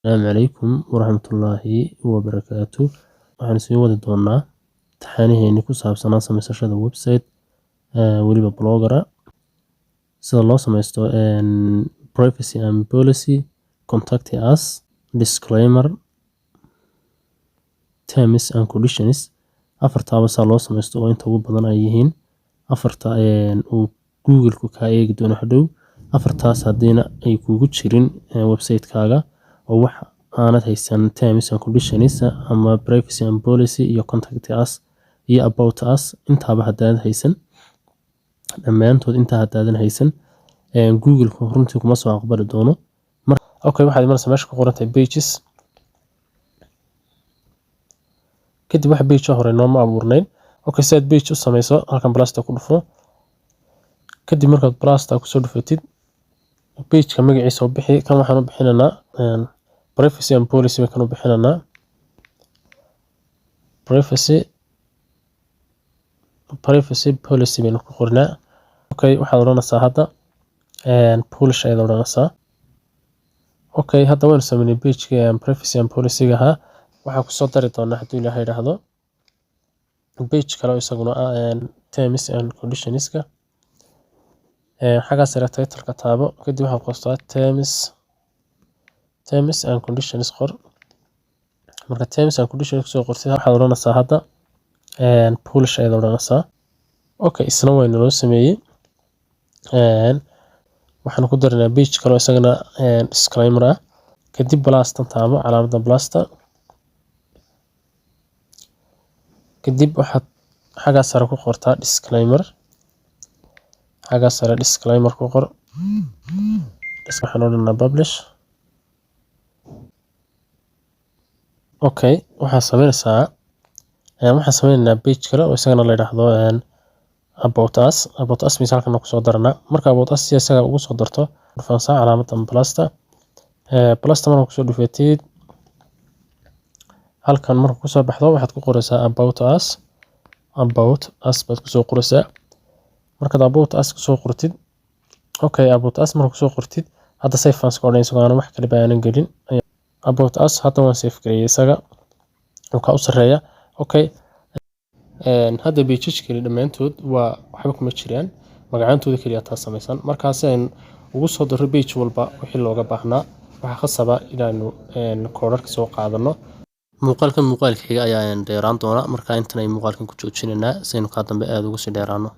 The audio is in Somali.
Asalaamu calaykum waraxmatullaahi wabarakaatu. Waxaan sii wadi doonaa taxanaheeni ku saabsanaa samaysashada website, weliba blogger ah. Sida loo samaysto privacy and policy, contact us, disclaimer, terms and conditions. Afartaaba saa loo samaysto oo inta ugu badan ay yihiin afarta uu Google-ku kaa eegi doono hadhow. Afartaas haddiina ay kugu jirin website-kaaga oo wax aanad haysan terms and conditions ama privacy and policy iyo contact us iyo about us, intaaba haddaanad haysan, dhammaantood intaa haddaadan haysan, Google-ku runtii kuma soo aqbali doono. Okay, waxaad imanaysaa meesha ku qoran tahay pages. Kadib wax page hore nooma abuurnayn. Okay, si aad page u samayso, halkan plusta ku dhufo. Kadib markaad plusta kusoo dhufatid, pageka magaciisa u bixi. Kan waxaan u bixinaynaa privacy and policy bay kan u bixinaynaa. Privacy policy baynu ku qornaa. Okay, waxaad odhanaysaa hadda publish ayaad odhanaysaa. Okay, hadda waynu sameynay pageka privacy and policy-ga ahaa. Waxaan kusoo dari doonaa, hadduu Ilaahay yidhaahdo, page kale oo isaguna ah terms and conditionska. Xaggaa sare title-ka taabo. Kadib waxaad qortaa terms and conditions qor. Marka terms and conditions kusoo qortid, waxaad odhanaysaa hadda publish ayaad odhanaysaa. Okay, isna waa inoo sameeyey. Waxaan ku daranaa page kale oo isagana disclaimer ah. Kadib plus-tan taabo, calaamadda plusta. Kadib waxaad xaggaa sare ku qortaa disclaimer. Xaggaa sare disclaimer ku qor. Waxaan odhanaa publish. Okay, waxaa sameynaysaa, waxaan sameynaynaa page kale oo isagana la yidhaahdo about us. About us mise halkan kusoo daranaa. Marka about us si isaga ugu soo darto, dhufansaa calaamadan plusta. Plusta markaa kusoo dhufatid, halkan marka kusoo baxdo, waxaad ku qoraysaa about us. About us baad kusoo qoraysaa. Markaad about us kusoo qortid, okay, about us marka kusoo qortid, hadda save baan iska odhanay isagoo aanan wax kale ba aanan gelin. About us hadda waan save gareeyay, isaga oo ka u sarreeya. Okay, hadda pages-kani dhammaantood waa waxba kuma jiraan, magacaantooda keliya taa samaysan. Markaasi aynu ugu soo darro page walba wixii looga baahnaa, waxaa khasaba inaanu koodharka soo qaadano. Muuqaalkan muuqaalka xiga ayaa dheeraan doona. Marka intan ay muuqaalkan ku joojinaynaa si aynu kaa dambe aada ugu sii dheeraano.